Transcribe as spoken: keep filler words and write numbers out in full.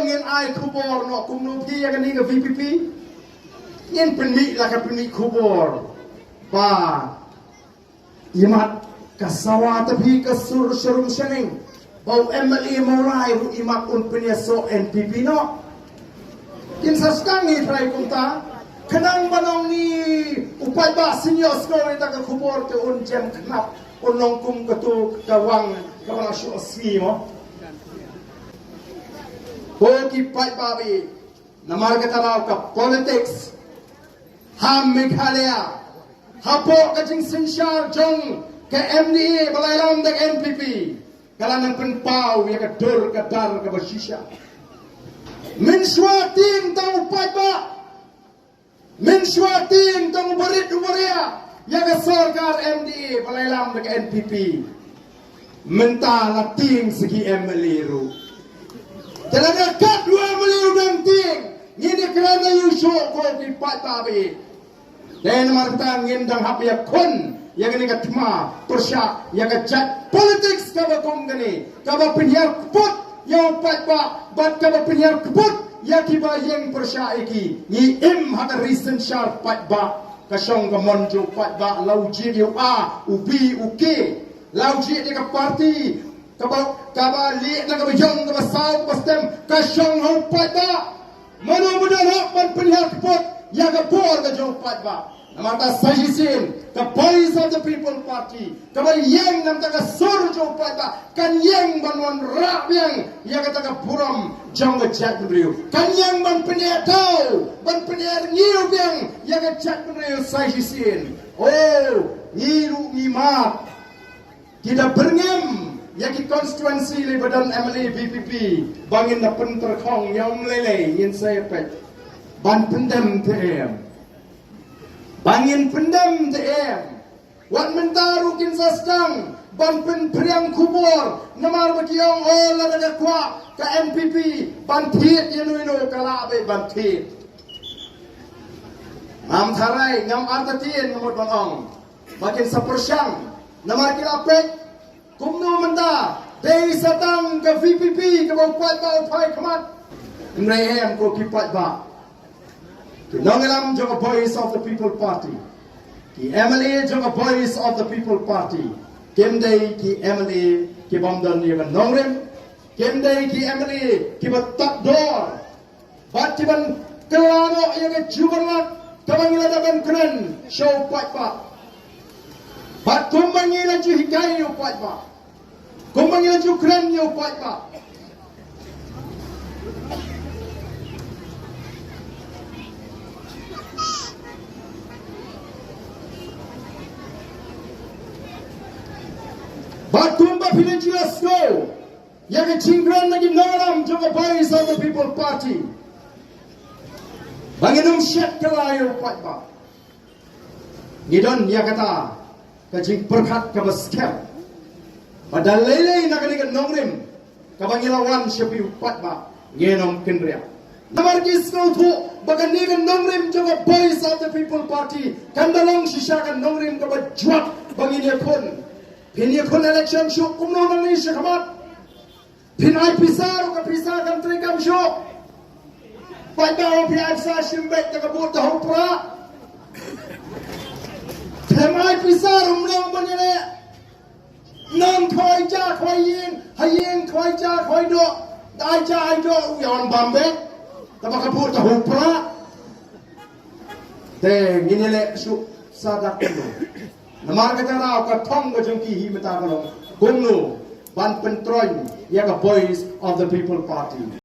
Ngin ai khubor noh kumno phi ïa kane ka V P P. Ngin pynmih la ka pynmih khubor ba imat ka sawa ta phi ka sur sharum shaneng ba u M L A Mawlai ruh imat un pynïasoh N P P noh. Kin sa sdang ngi trai kumta. Khnang ba nong ni u paidbah senior sngewbha ïa ta ka khubor te un jem khnap un long kum katu ka wang kaba la shu sngi mo. Ko ki paidbah ba ïeit, namar kata daw ka politics ha Meghalaya hapoh ka jingsynshar jong ka M D A ba la ïalam da ka N P P ka la nang pynpaw ïa ka dur ka dar kaba shisha. Mynshuwa tieng tang u paidbah, mynshuwa tieng tang u barit u baria ïa ka sorkar M D A ba la ïalam da ka N P P. Mynta la tieng sa ki M L A ruh. Te lada katto M L A u dang tieng, ngin ïakren na ïu shuh ko ki paidbah ba ïeit. Te namar kata ngin dang hap ïakhun ïa kane ka thma pyrshah ïa ka jait politics kaba kum kane, kaba pynhiar kput ïa u paidbah bad kaba pynhiar kput ïa kiba ïeng pyrshah ïa ki. Ngi im ha ka ri synshar paidbah, ka shong ka mon jong u paidbah, la u jied ïa u A, u B, u K, la u jied ïa ka party kaba, kaba lieh na kaba ïong, kaba saw, kaba stem, ka shong ha u paidbah. Mano ba don hok ban pynhiar kput ïa ka bor ka jong u paidbah? Namar kata sa shisien ka Voice of the People Party kaba ïeng na bynta ka sur jong u paidbah kan ïeng ban wanrah biang ïa kata ka burom jong ka jaitbynriew, kan ïeng ban pyneh daw, ban pyneh rngiew biang ïa ka jaitbynriew sa shisien. O, ngi ruh ngi mad. Ki da byrngem ïa ki constituency lei ba don M L A V P P ba ngin da pyntyrkhong ïa um lei lei, ngin sa ïa peit ban pyndem te em, ba ngin pyndem te em. Wat mynta ruh kin sa sdang ban pynphriang khubor namar ba ki ong, o, lada ka kwah ka N P P ban thied ïa no ïa no ka lah beit ban thied. Ngam tharai, ngam artatien, nga mut ban ong ba kin sa pyrshang namar ki la peit kumno mynta dei sa tang ka V P P kaba u paidbah u phai khmat. Hynrei em ko ki paidbah, ki nongïalam jong ka Voice of the People Party, ki M L A jong ka Voice of the People Party kim dei ki M L A ki bym don ïa ka nongrim, kim dei ki M L A kiba tad dor bad kiban kylla noh ïa ka jubor lad kaba ngi la dep ban kren sha u paidbah. Bad kumba ngi la ju hikai ïa u paidbah, kumba ngi la ju kren ïa u paidbah, bad kumba phi la ju ïohsngew ïa ka jingkren na ki nongïalam jong ka Voice of the People Party ba ngin ym shet kylla ïa u paidbah. Ngi don ïa kata ka jingpyrkhat kaba skhem ba da lei lei na kane ka nongrim kaba ngi la wan sha phi u paidbah, ngin ym kynriah. Namar ki sngewthuh ba kane ka nongrim jong ka Voice of the People Party kan da long shisha ka nongrim kaba jwat ba ngin ïakhun. Phin ïakhun election shuh kumno nangne shakhmat? Phin ai pisa ruh, ka pisa kan trei kam shuh. Paidbah, phin ai pisa shim beit da ka vote da hok pra. Phin ai pisa ruh, mlong ban ïaleh. Nang khwai ja khwai ïing, ha ïing khwai ja khwai doh. Ai ja ai doh u ïawan bam beit. Tangba ka vote da hok pra. Te ngin ïaleh shuh sa da kumno? Namar kata daw ka thong ka jong ki hi mynta ka long kumno ban pyntroiñ ïa ka Voice of the People Party.